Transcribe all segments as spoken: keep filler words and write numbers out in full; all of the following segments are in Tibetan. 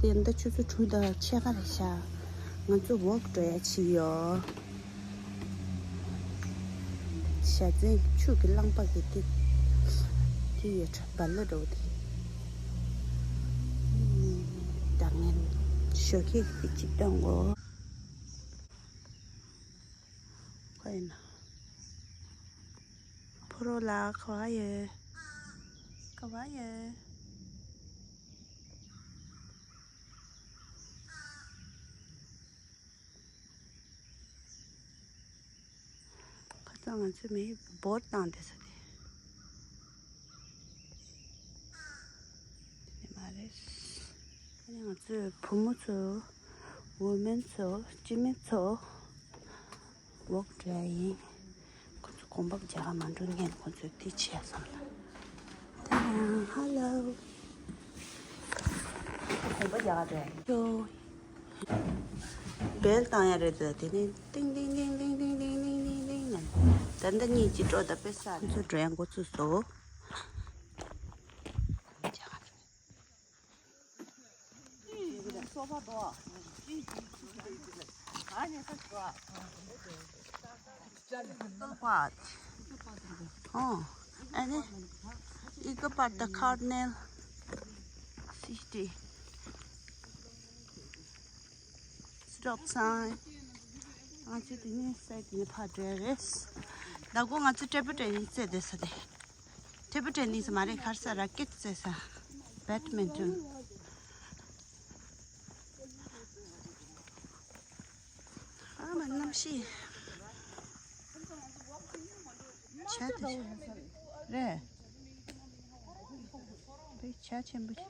དེ་འདི་ཆུ་ཚོད་དྲུག་དང་ཕྱེད་ཀ་རེད་ཤག་ང་ཚོ་ཝོག་འགྲོ་ཡ་ཕྱིན་ཡོད། ཞ་ཙན་ཆུ་གི་རླངས་པ་གི་དེ་དེ་ཡོད་ཁྲ་བ་ལ་འགྲོ་དེ། ད་ངན་ཞོ་ཁེག་དེ་ཅིག་བཏང་གོ། ཁོ་ཡིན་ན། ཕོ་རོག་ལགས་ག་བ་ཡོད། ག་བ་ཡོད། ཁ་སང་ང་ཚོས་མེ་འབོར་བཏང་བསྡད་ས་དེ། དེ་ནས་མ་རེད། ཨ་ནི་ང་ཚོས་བུ་མོ་ཚོ། བུ་མེན་ཚོ། སྤྱི་མི་ཚོ། ཝོག་འགྲོ་ཡ་ཡིན། ཁོ་ཚོ་གོམ་པ་རྒྱག་ག་མ་འགྲོ་སྔོན་ཁོ་ཚོས་དེ་བྱས་སོང་། ད་ཡང་ཧ་ལོ། གོམ་པ་རྒྱག་ག་འགྲོ་ཡ་ཡིན། བེལ་བཏང་ཡ་རེད་དོ། དེ་ནས་ཏིང་ཏིང་ཏིང་ཏིང་ནས། ད་ལྟ་གཉིད་ཅིག་འགྲོ་ད་པེ་ས་ཁོ་ཚོ་འགྲོ་ཡ་འགོ་ཚུགས་སོང་། Eagle Park. Oh, and then Eagle Park, the Cardinal City. Stop sign. ང་ཚོ་དེ་ནས་སའི་དེ་ནས་ཕར་འགྲོ་ཡ་རེད། ད་གོ་ང་ཚོ་ཊེ་བི་ཊེ་ནིས་རྩེད་བསྡད་ས་དེ། ཊེ་བི་ཊེ་ནིས་མ་རེད། ག་རེ་ཟེར། ར་ཀེཊ་རྩེད་ས། བེཌ་མིན་ཊོན། ཨ་མ་གནམ་གཤིས། བྱ་དེ་རེད། བྱ་ཆེན་པོ་ཅིག་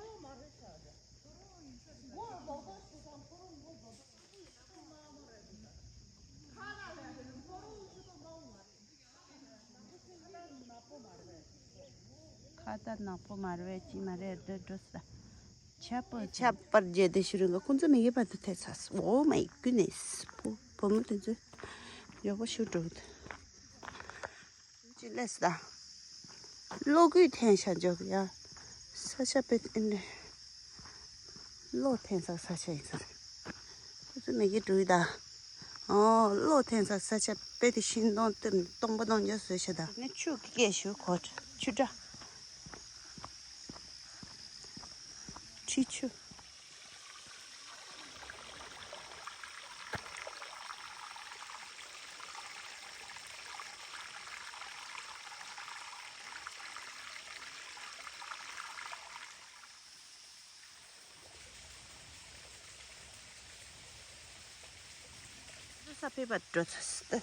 ཁ་ཏ་ནག་པོ་མ་རེད། ཅི་མ་རེད། འདི་འགྲོ་ས། ཆ་པོ་ཆ་པར་རྒྱལ་དེ་ཤི་རུང་ག་ཁོང་ཚོ་མི་གི་བར་དུ་ཐེ་ཚ། Oh my goodness. བུ་བུ་མོ་དེ་ཚོ་ཡག་པོ་ཤུ་འགྲོ། ཅི་ལས་ད། གློག་སྐུད་འཐེན་ཤ་འཇོག་ཡ། ས་ཆ་པེ་ཨེ་ནས། གློག་འཐེན་ས་ས་ཆ་ཡིན་ས་རེད། ཁོ་ཚོ་མི་གི་འགྲོ་ཡི་ད། ཨོ་གློག་འཐེན་ས་ས་ཆ་པེ་དེ་ཤིང་སྡོང་སྟོན་སྟོང་པ་སྟོང་རྒྱ་བཟོས་ཤ་ད། ནི་ཆུ་གི་སྐད་ཤུ་གོ་ཆུ་སྒྲ། ཁྲི་ཆུ། ས་ཕེབས་པ་འགྲོ་ཚ་སི་ཏ།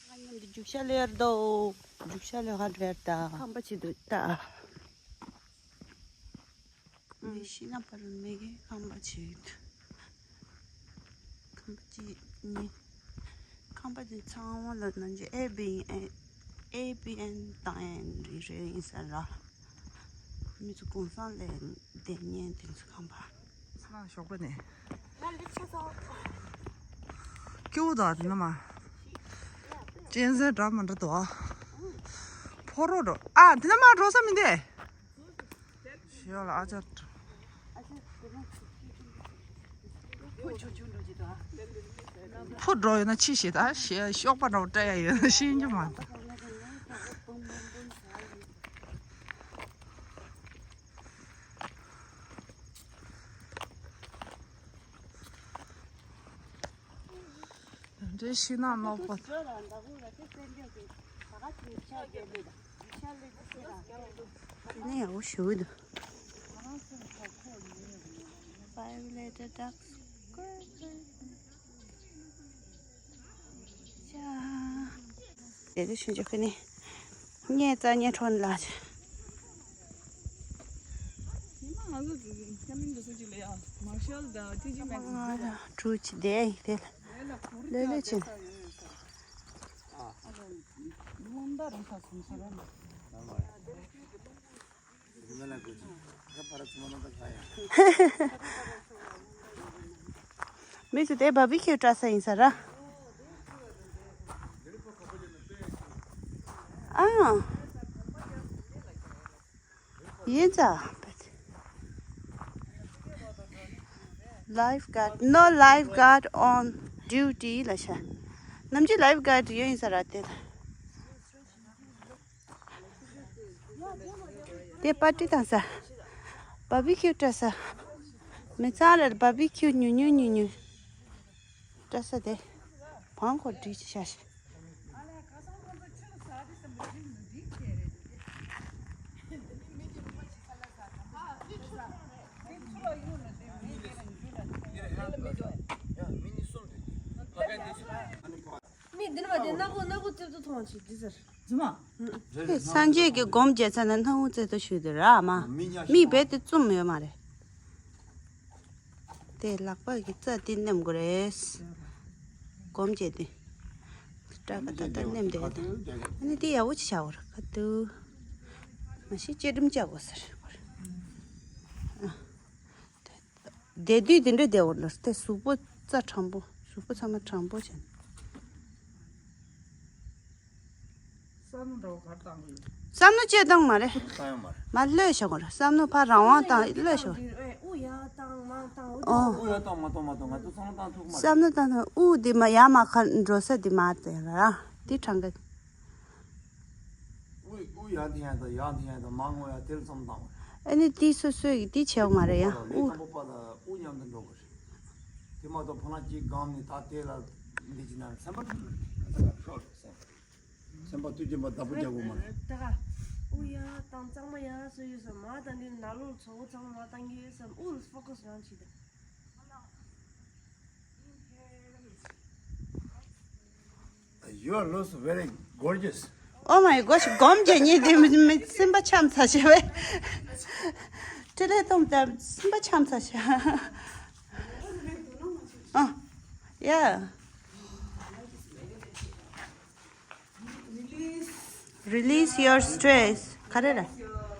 ང་མཉམ་དུ་རྒྱུག་ཤ་ལེར་དོ། རྒྱུག་ཤ་ལེ་ཧ་འགྲོ་ཡར་ད། ཁང་པ་ཆེ་འདུག་ད། འདི་ཤི་ན་པར་མེ་གི་ཁང་པ་ཆེ་འདུག་ཁང་པ་ཆེ་གཉིས། ཁང་པ་དེ་ཚང་མ་ལ་ནང་ཆེ་ཨེ་བི་ཨེན། ཨེ་བི་ཨེན་དང་ཨེན་རེ་རེ་ཡིན་ས་ར། མི་ཚོ་གུང་སེང་ལས་བསྡད་ཉན་དེ་ཚོ་ཁང་པ། ས་ཞོགས་པ་ནས། སྐྱོ་བོ་དང་དེ་ན་མ། གཅན་གཟན་འདྲ་མ་འདྲ་འདུག་ཨ། ཕོ་རོག་འགྲོ་ཨ། དེ་ན་མ་འགྲོ་ས་མི་འདུག་ཞོག་ལ་ཨ་ཅག་འགྲོ། ཕོ་འགྲོ་ཡོད་ན་ཕྱི་ཞེ་ད་ཞེ་གཤོག་པ་འདྲ་བོ་སྤྲད་ཡ་ཡོད་ན་ཤེས་རྒྱུ་མ་གཏོགས། འདྲེ་ཤི་ན་ནོག་པ། དེ་ནས་ཡག་པོ་ཞུ་གི་འདུག Violated duck squirrel. ཡ། དེ་དུས་ཤིན་ཅོ་ཁི་ནི་ངས་རྩ་ཉེ་ཁྲོན་ལ། གྲུ་ཆི་དེ་དེ་ལ་ལེ་ལེ་ཆི། མི་ཚོ་དེ་བྷ་བི་ཁྱུ་བཀྲ་ས་ཡིན་ས་ར། ཨ། ཡིན་ཙང་། Lifeguard, no lifeguard on duty ལབ་ཤག་ནམ་རྒྱུན་ལའིབ་གཱར་ཌི་ཡོད་ཡིན་ས་རེད་དེ། དེ་པར་ཊི་བཏང་ས། བར་བི་ཁྱུ་སྤྲད་ས། མི་ཚང་ལ་བར་བི་ཁྱུ་ཉུང་ཉུང་ཉུང་ཉུང་སྤྲད་ས་དེ། བང་ཁོ་བྲིས་ཅི་ཤ་ཤ། མི་འདི་ནི་མ་དེ་སྣ་ཁུག་སྣ་ཁུག་རྩེ་ཏུ་མཐོང་ཆེ་འདི་ཟེར། རྫུན་མ། ཨེ། སངས་རྒྱས་ཀྱི་སྒོམ་བྱེད་ཚར་ན་སྣ་ཁུག་རྩེ་ཏུ་ཞུས་དེ་ར་མ། མིག་རྦད་དེ་བཙུམ་ཡོད་མ་རེད། དེ་ལག་པ་གི་རྩ་དེ་མནན་དགོས་རེད། སྒོམ་བྱེད་དེ། སྐྲ་ག་ད་ད་མནན་བསྡད་ཡོད་ད། ཨ་ནི་དེ་ཡག་པོ་ཅིག་བྱ་དགོས་རེད་ཁ་ཐུག་མ་གཞི་བཅོས་སྒྲིམ་བྱ་དགོས་ཟེར། ཨ། བསྡད་དུས་དེ་འདྲ་བསྡད་འོ་ལ་དེ་གཟུགས་པོ་རྩ་དྲང་པོ། གཟུགས་པོ་ཚང་མ་དྲང་པོ་བྱས་ནས། བསམ་བློ་འདྲ་བོ་ག་རེ་བཏང་གི་ཡོད། བསམ་བློ་ཅི་བཏང་མ་རེད། བཏང་ཡོད་མ་རེད། མ་ལྷོད་ཤོག་གོ་ར་བསམ་བློ་ཕར་རང་དབང་བཏང་ལྷོད་ཤོག་ཨེ་དབུ་ཡར་བཏང་མར་བཏང་འོ། དབུ་ཡར་བཏང་མར་བཏང་མ་གཏོགས་ང་ཚོ་བསམ་བློ་བཏང་ཐུབ་ཀྱི་མ་རེད། བསམ་བློ་བཏང་ཐུབ། དབུ་དེ་མ་ཡར་མར་ཁ་འགྲོ་ས་དེ་མ་རེད་ར། དེ་དྲང་གི། དབུ་དབུ་ཡར་འཐེན་ཡ་དང་ཡར་འཐེན་ཡ་དང་མར་སྔོ་ཡ་དེ་ལ་བསམ་བཏང་བ་རེད། ཨ་ནི་དེ་སོ་སོའི་གི་དེ་བྱེད་དགོས་མ་རེད་ཡ། ལས་དབུ། དང་པོ་པ་ལ་དབུ་མཉམ་དུ་འགྲོ་དགོས་རེད། དེ་མ་གཏོགས་ཕ་ལང་གཅིག་སྒང་ནས་ད་དེ་ལ་འདི་ཅི་ན་སེམས་པ་ཐུག་རེད། སེམས་པ་ཐུག་རྒྱུ་མ་བདག་པོ་རྒྱག་དགོས་མ་རེད། ད་ག་དབུ་ཡར་བཏང་གཙང་མ་ཡར་བཟོ་ཡོད་ས་མ་ད་འདི་ནང་ལོགས་ཚོགས་གཙང་མ་བཏང་གི་ཡོད་ས་དབུ་ལ་ཕོ་ཁ་སི་རང་བྱེད་ད། You are looks very gorgeous. Oh my gosh, སྒོམ་བྱེད་ཉིད་དེ་མི་མི་སེམས་པ་འཆམ་ཚ་ཤེ་བས། ཁྲི་ལས་གཏོང་ད་སེམས་པ་འཆམ་ཚ་ཤེ། ཨ། Yeah. Release your stress. ག་རེ་རེད།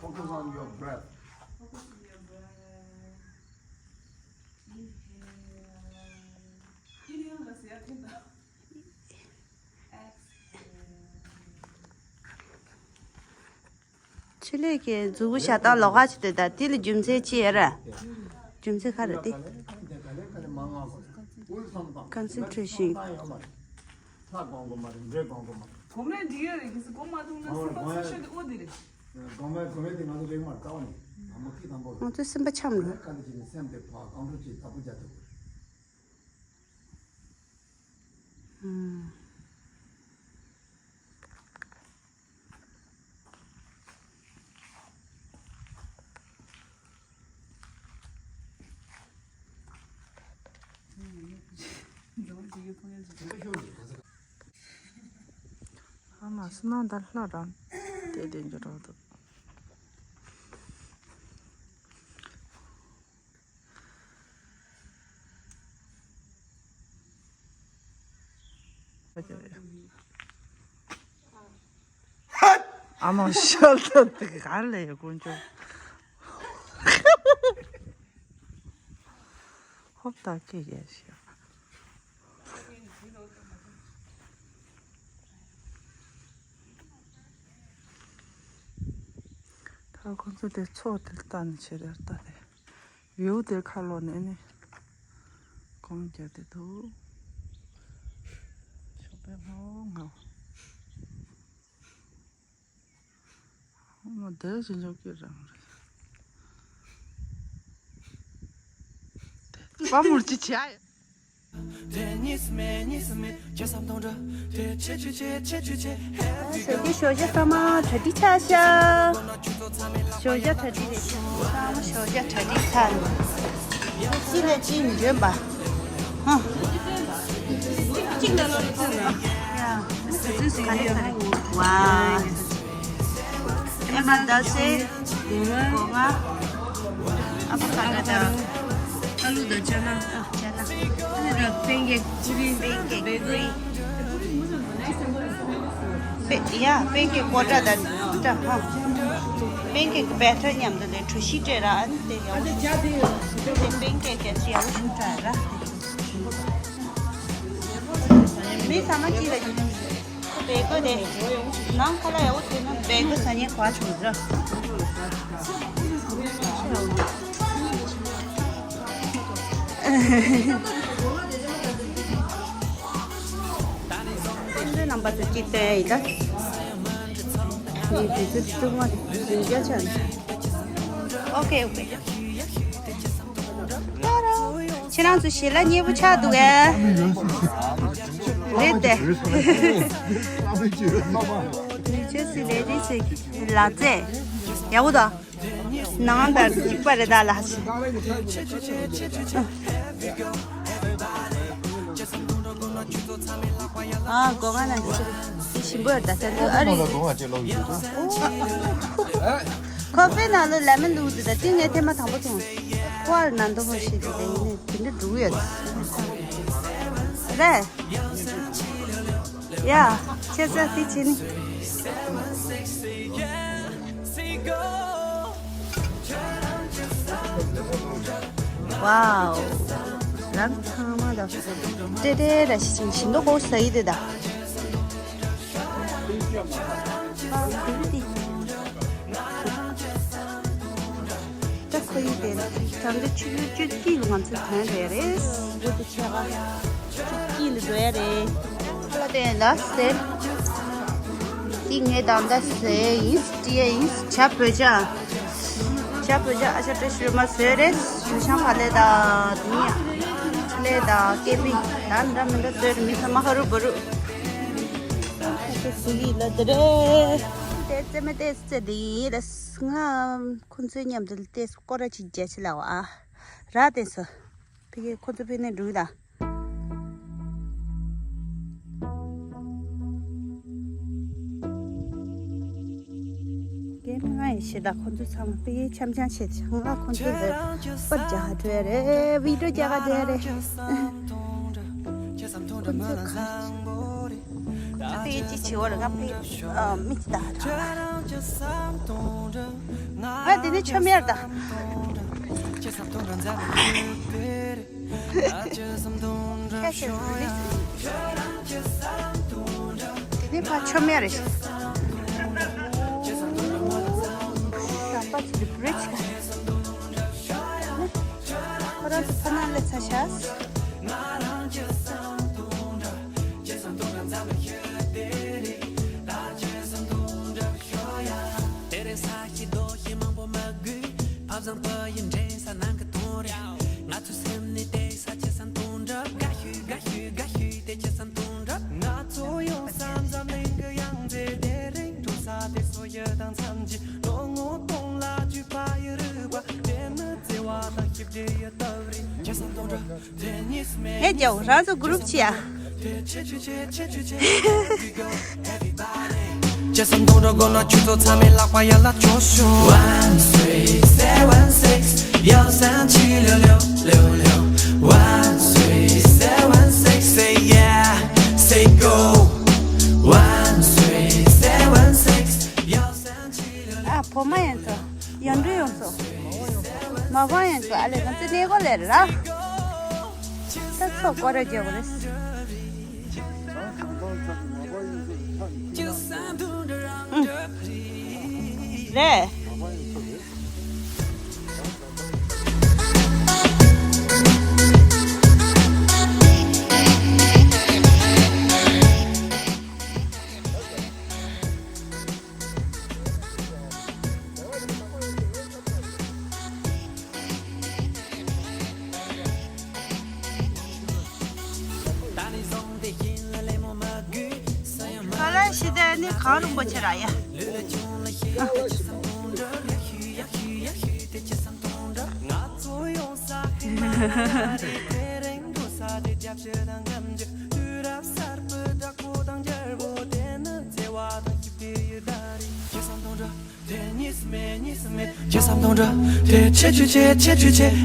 Focus on your breath. ཆེད་ལས་ཀྱི་མཛུབ་གུ་བཞག་སྟངས་ལོགས་ཀ་ཅིག་དེ་དང་དེ་ལ་རྒྱུ་མཚན་ཅི་ཡོད་ར། རྒྱུ་མཚན་ག་རེ་དེ། Concentration. གོ་མེད་འདི་ཡོད་རེད་ཁྱེད་ཚོ་གོ་མ་ཐུབ་ན་སེམས་པ་ཚ་ཤོས་དེ་ཨོ་དེ་རེད། གོ་མེད་གོ་མེད་དེ་ང་ཚོ་རེད་མ་རེད་ལྟ་བ་ནི་ང་མ་ཁི་དང་པོ་ང་ཚོ་སེམས་པ་འཆམ་རེད། ཁ་འདི་ཅིག་ནི་སེམས་དེ་ཕར་གང་འགྲོ་ཅིག་ལྟ་བུ་རྒྱ་ཐུབ། ཨ་མ་སུ་ནང་ད་ལྷ་རང་དེ་དེ་འཇོག་རོགས་འདུག་ཨ་མ་ཤལ་ཏོ་དེ་ག་ལས་ཡོད་དཀོན་མཆོག་ཧོབ་ཏ་ཀེ་ཡེ་ཤ། ད་ཁོང་ཚོ་དེ་ཚོགས་དེ་ལྟ་ནི་བྱེད་རེ་ལྟ་དེ། ཡུལ་དེར་ཁ་ལོ་ནས་ནི་གོང་རྒྱག་དེ་འདུག་ཞོགས་པའི་སྔ་བོ་སྔ་བོ། ཨོ་མ་དེ་ཞིག་འཇོག་གི་རང་རེད། བ་མུར་ཅི་བྱ་ཡ། དེ་གཉིས་སུ་མེད་གཉིས་སུ་མེད་བྱས་སམ་མཐོང་འདྲ། དེ་ཆེ་ཆུ་ཆེ་ཆེ་ཆུ་ཆེ། ཧེ་བཟོ་རྒྱུ་ཞོ་ཞོ་ཚང་མ་གྲ་སྒྲིག་ཆགས་ཤག་ཞོ་ཞོ་གྲ་སྒྲིག་རེད། ཚང་མ་ཞོ་ཞོ་གྲ་སྒྲིག་ཚར་ནས་གཅིག་ལ་གཅིག་འཇོན་པ། ཧ། གཅིག་ལ་ལོ་རེ་ཚར་ནས་ཡ། ག་ཚོད་ཟིན་ག་རེ་ག་རེ། ཝའོ། ཨེ་མ་ཟླ་ཚེས། སྒོ་ང་། ཨ་ཕ་ཁ་ཏ་དང་། ཨ་ལུ་དང་ཅ་ལག་ཅ་ལག་ཨ་ནི་ད་པན་ཀེག་པུ་རི། པན་ཀེག་པུ་རི། པེ་ཡ་པན་ཀེག་ཀོ་ཏྲ་དང་ཏྲ་ཧ། པན་ཀེག་གི་བེ་ཊར་མཉམ་དུ་ལས་གྲོ་ཞིབ་སྤྲད་ར། ཨ་ནི་དེ་ཡག་པོ་ཞིག་དེ་པན་ཀེག་གལ་སྲིད་ཡག་པོ་ཞིག་སྤྲད་ར། མི་ཚང་མ་གཅིག་ལ་གཅིག་ཁོ་བེ་གོ་དེ། ནང་ཁོ་ལ་ཡག་པོ་ཐེབས་ན་བེ་གོ་ཟ་ཉེ་ག་བྱུང་ར། ཨ་ ཁྱེད་ཚོའི་རྣམ་པ་ཚོ་གཅིག་བསྟན་ཡིན་ད། ངས་དུས་ཚོད་བཅུ་མ་རེད་བརྒྱ་ཆ། ཨོ་ཁེ་ཨོ་ཁེ། ཁྱེད་རང་ཚོ་ཞལ་ལག་མཉེས་པོ་ཆགས་འདུག་ཨེ། རེད་དེ། ནུས་ཆེ་སི་ལེ་རི་སི་ལ་ཙེ། ཡག་པོ་དང་། ནང་དང་གཅིག་པ་རེད་ད་ལ། ཨ་གོ་ག་ན་ཞིམ་པོ་ཡོད་ད་ས་འདུག་ཨ་རི། ཁོ་ཧྥེ་ནང་ལོ་ལ་མི་ལུག་འདི་ད་ཏིང་ངས་ཐེངས་མ་དང་པོ་མཐོང་། ཁོ་ཨར་ན་འདོ་མོ་ཞིག་འདི་ད་ཡིན་ནས་དེ་འདྲ་འགྲོ་གི་ཡོད་རེད། ཡ། ཁྱེད་ཚོ་དེ་བྱེད་ནི། ཝའོ། རང་ཚང་མ་ད། ཏེ་ཏེ་ར་ཞིག་ཅིང་ཞིང་དུ་གོ་ས་ཡི་དེ་ད། ད་ཁོ་ཡི་དེ་ད་འདི་ཆུ་ཚོད་བཅུ་གཅིག་ལ་ང་ཚོ་ཐོན་རེད་རེད། དགུ་དེ་ཆ་ག་བཅུ་གཅིག་ལ་འགྲོ་ཡ་རེད། ཁ་ལ་དེ་ལ་ཟེར། དེ་ངས་ད་ལྟ་ཟེར་ཡིན་ཏི་ཡ་ཡིན་ཇ་བོད་ཇ། ཇ་བོད་ཇ་ཨ་ཅག་བཀྲ་ཤིས་རོལ་མ་བཟོས་རེད། ཞུ་ཆང་ཕ་ལེ་ད་དེ་ནི་ལེ་ད་ཀེ་པི་ད་འདྲ་མི་འདྲ་བཟོས་རེད། མི་ཚང་མ་ཧ་རུ་བ་རུ། ཨ་ཅག་སུ་ཡི་ལ་དེ་རེད། དེ་ཙེ་མེ་དེ་ཙེ་དེ་ཡིན་རེད། ང་ཁོང་ཚོའི་མཉམ་དུ་ལྟས་སྐོར་ར་ཅིག་རྒྱ་ཆེ་ལ་བ་ཨ་ར་ཏེ་སོ། ཕི་གེ་ཁོང་ཚོ་ཕི་ནས་འགྲུལ་ད། རྒན་ང་ཡི་ཤི་ད་ཁོང་ཚོ་ཚང་མ་ཕི་གེ་འཆམ་འཆམ་བྱེད་ང་ཁོང་ཚོ་ལ་པར་རྒྱག་ག་འགྲོ་ཡ་རེད། བི་ཌིའོ་རྒྱག་ག་འགྲོ་ཡ་རེད། ཁོང་ཚོ་ག་རེ། ད་ཕ་གི་ཅི་བྱེད་བར་ང་ཕ་གི་ཨ་མིག་ལྟ་ཧ་ཐག་ང་དེ་ནས་ཆོ་མེར་ད། ཁ་ཤས་རུ་ལི། དེ་ནས་ཕ་ཆོ་མེར་རེད། ད་པ་ཅི་རེད་བྲེ་ཆི་ཁ། ཁོ་རང་ཚོ་ཕ་ནང་ལ་ཚ་ཤ། ཨེ་རྒྱལ་བོ་རང་ཚོ་གུ་རུབ་ཆི་ཡ། ཨ་བོ་མ་ཡན་ཚོ། ཡོན་ཏུ་ཡོང་སོ། མ་པང་ཡང་ཚོ་ཨ་ལེ་ང་ཚོ་གནས་སྐོར་ལས་ར། ད་ཚོ་སྐོར་ར་རྒྱག་གི་རེད། ཨུ། རེད། ག་ལ་ཤི་དེ་ནི་གང་རུང་པོ་ཆེ་ར་ཡ།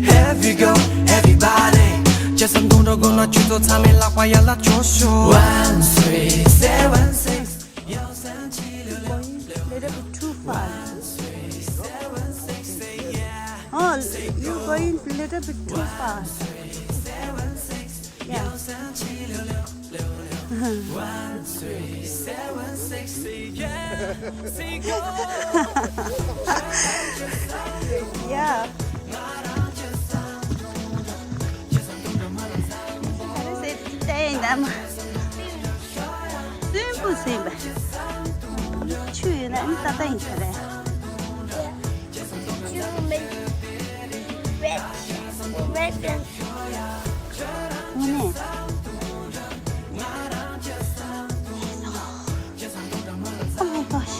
Here we go, everybody. Just I'm gonna go not you to tell me like why you like your show. One three seven six. Little bit too far. Oh, you're going little bit too far. Yeah. Yeah. བཙན་པོ་ཟིན་པ། ཆུ་ཡོད་ན་ཨ་ནི་ཏག་ཏག་ཡིན་ས་རེད། དངོས་གནས། Oh my gosh.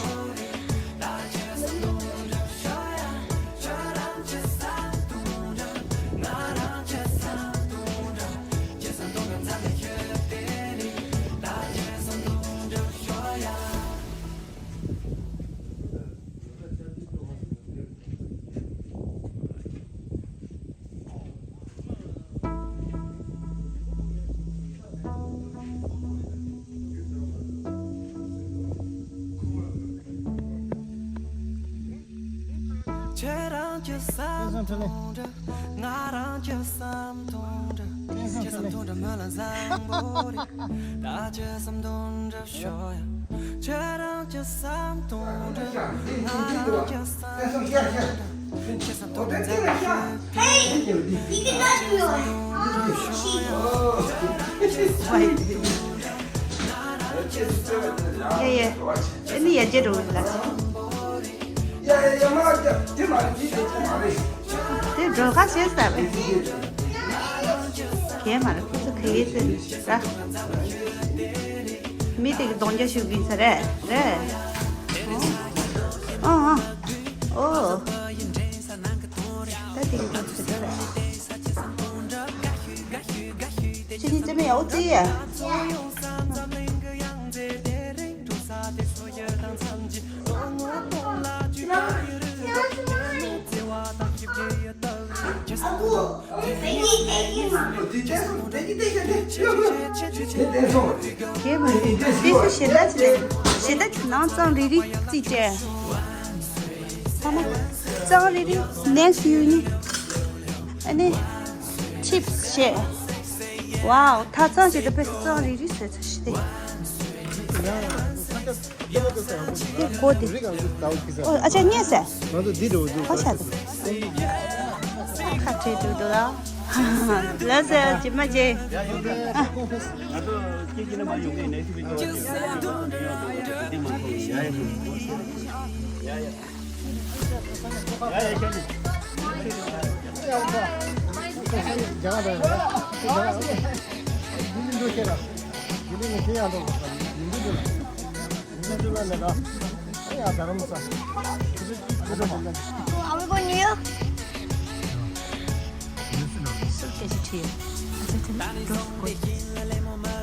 ཁྱེད་རང་གི་བསམ་དོན་འདྲ། ང་རང་གི་བསམ་དོན་འདྲ། ཁྱེད་བསམ་དོན་འདྲ་མོ་ལ་བཟང་པོ་རེད། ད་ཁྱེད་བསམ་དོན་འདྲ་ཤོག་ཡ། ཁྱེད་རང་གི་བསམ་དོན་འདྲ། ང་རང་གི་བསམ་དོན་འདྲ། ཁྱེད་བསམ་དོན་འདྲ་ཤོག་ཡ། ཡེ་ཡེ། ཨ་ནི་ཡར་རྒྱས་འགྲོ་གི་ལ། ཡ་ཡ་ཡ། མ་རྒྱབ། དེ་མ་རེད། དེ་དེ་མ་རེད། དེ་འགྲོ་ཁ་ཤས་ས་རེད། གས་མ་རེད། ཁོ་ཚོ་ག་གེ་ཟེར་ས། མི་དེ་གི་གདོང་རྒྱ་ཞུགས་ཡིན་ས་རེད། རེད། ཨོ་ཨོ་ཨོ། ད་དེ་གི་གདོང་ཞུགས་ས་རེད། ཁྱེད་གཉིས་རྩེད་མོ་ཡག་པོ་རྩེ་ཡ། དེ་མ་རེད། དེ་ཚོ་ཞེ་དྲག་ཅིག་རེད། ཞེ་དྲག་ཅིག་ནང་གཙང་རིལ་རིལ་རྩིས་བྱས། ཚང་མ་གཙང་རིལ་རིལ། next you need ཨ་ནི་chips བྱས། Wow། ཐ་ཚང་ཞེ་དྲག་དཔེ་གཙང་རིལ་རིལ་བཟོས་ཚར་ཤི་དེ། དེ་གོ་དེ། ཨོ་ཨ་ཅག་རྙེད་ཟེར། ང་ཚོ་འདི་འགྲོ་འདུག་ཁ་ཤ་དེ། ཁ་བྲལ་འགྲོ་འདུག་ལ། ལ་ཟེར་ཇི་མ་ཇེ། ཨ། Are we going New York? སུ་སྐད་ཆ་དྲིས། ཨ་ཅག་ཁྱོད་འགྲོ་དགོས།